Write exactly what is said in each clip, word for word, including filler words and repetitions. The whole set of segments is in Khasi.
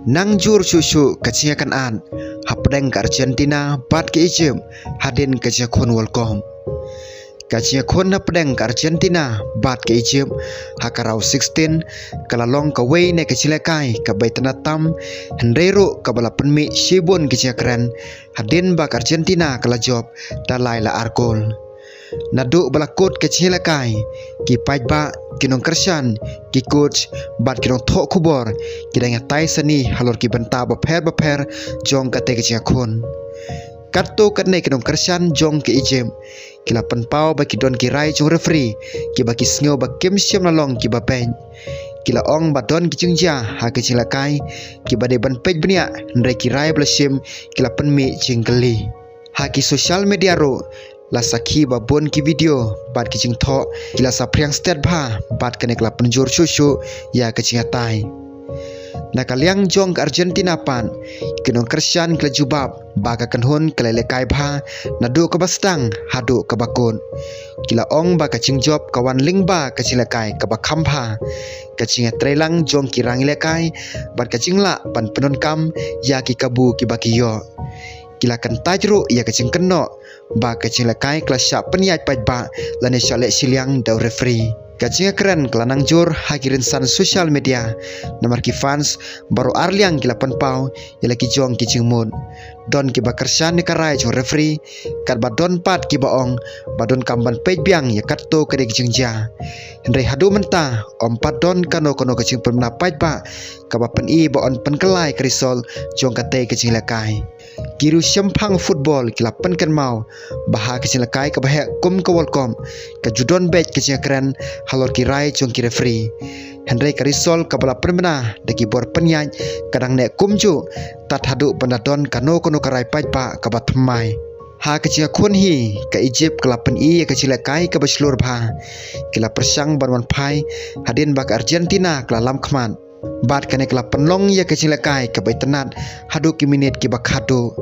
Nang jur shuh shuh ka jingïakynad hapdeng ka Argentina bad ka Egypt hadien ka jingïakhun World Cup. Ka jingïakhun hapdeng ka Argentina bad ka Egypt ha ka round sixteen ka la long kawei na ka jinglehkai kaba itynnad tam, hynrei ruh kaba la pynmih shibun ki jingïakren hadien ba ka Argentina ka la jop da lai la ar gol. Naduh ba la kut ka jingïalehkai, ki paidbah, ki nongkyrshan, ki coach bad ki nongthoh khubor ki dang ïatai sani halor ki bynta bapher bapher jong katei ka jingïakhun. Katto katne ki nongkyrshan jong ka Egypt ki la pynpaw ba ki don ki rai jong referee kiba ki sngew ba kim shym la long kiba beit. Ki la ong ba don ki jingjia ha ka jingïalehkai kiba dei ban peit bniah, hynrei ki rai ba la shim ki la pynmih jingkylli. Ha ki social media ruh la sakhi ba bun ki video bad ki jingthoh ki la saphriang stet bha bad kane ka la pynjur shuh shuh ïa ka jingïatai. Na ka liang jong ka Argentina pat, ki nongkyrshan ki la jubab ba ka kynhun ka la ïalehkai bha naduh kaba sdang haduh kaba kut. Ki la ong ba ka jingjop ka wan lyngba ka jingïalehkai kaba kham bha, ka jingïatreilang jong ki rangïalehkai bad ka jinglah ban pyndonkam ïa ki kabu kiba ki ïoh. Ki la kyntait ruh ïa ka jingkynnoh ba ka jingïalehkai ka la shah pynïaid paidbah lane shah leh shiliang da u referee. Ka jingïakren ka la nang jur ha ki rynsan social media, namar ki fans baroh ar liang ki la pynpaw ïa la ki jong ki jingmut. Don kiba kyrshan ïa ka rai jong u referee, katba don pat kiba ong ba donkam ban peit biang ïa katto katne ki jingjia. Hynrei haduh mynta ym pat don kano kano ka jingpynbna paidbah kaba pyni ba yn pynkylla ïa ka result jong katei ka jingïalehkai. Ki riew shemphang football ki la pynkynmaw ba ha ka jingïalehkai kaba heh kum ka World Cup, ka ju don beit ka jingïakren halor ki rai jong ki referee. Hynrei ka result kaba la pynbna da ki bor pynïaid ka dang neh kumjuh tad haduh ban da don kano kano ka rai paidbah kaba thymmai. Ha ka jingïakhun hi, ka Egypt ka la pyni ïa ka jingïalehkai kaba shlur bha. Ki la pyrshang ban wan phai hadien ba ka Argentina ka la lam khmat. Bad kane ka la pynlong ïa ka jingïalehkai kaba itynnad haduh ki minit kiba khatduh.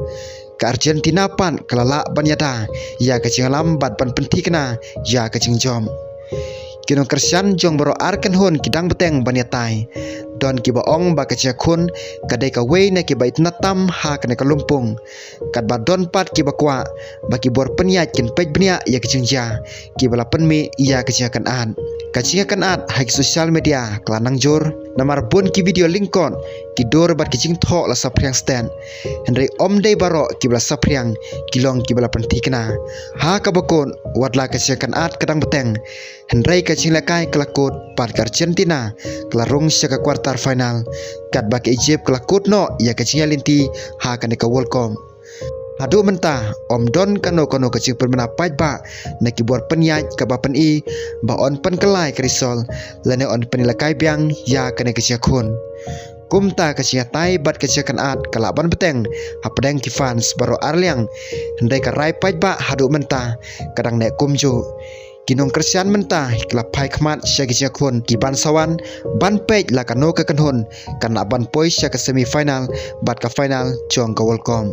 Ka Argentina pat ka la lah ban ïada ïa ka jingïalam bad ban pynthikna ïa ka jingjop. Ki nongkyrshan jong baroh ar kynhun ki dang bteng ban ïatai. Don kiba ong ba ka jingïakhun ka dei kawei na kiba itynnad tam ha kane ka lympung. Katba don pat kiba kwah ba ki bor pynïaid kin peit bniah ïa ka jingjia kiba la pynmih ïa ka jingïakynad. Ka jingïakynad ha ki social media ka la nang jur, namar bun ki video lyngkot, ki dur bad ki jingthoh la saphriang stet. Hynrei ym dei baroh kiba la saphriang ki long kiba la pynthikna. Ha kaba kut, wat la ka jingïakynad ka dang bteng, hynrei ka jingïalehkai ka la kut bad ka Argentina ka la rung sha ka quarter final, katba ka Egypt ka la kut noh ïa ka jingïaleit ha kane ka World Cup. Haduh mynta ym don kano kano ka jingpynbna paidbah na ki bor pynïaid kaba pyni ba yn pynkylla ïa ka result lane yn pynïalehkai biang ïa kane ka jingïakhun. Kumta ka jingïatai bad ka jingïakynad ka lah ban bteng hapdeng ki fans baroh ar liang, hynrei ka rai paidbah haduh mynta ka dang neh kumjuh. Ki nongkyrshan mynta ki la phai khmat sha ki jingïakhun kiban sa wan ban peit la kano ka kynhun kan lah ban poi sha ka semi final bad ka final jong ka World Cup.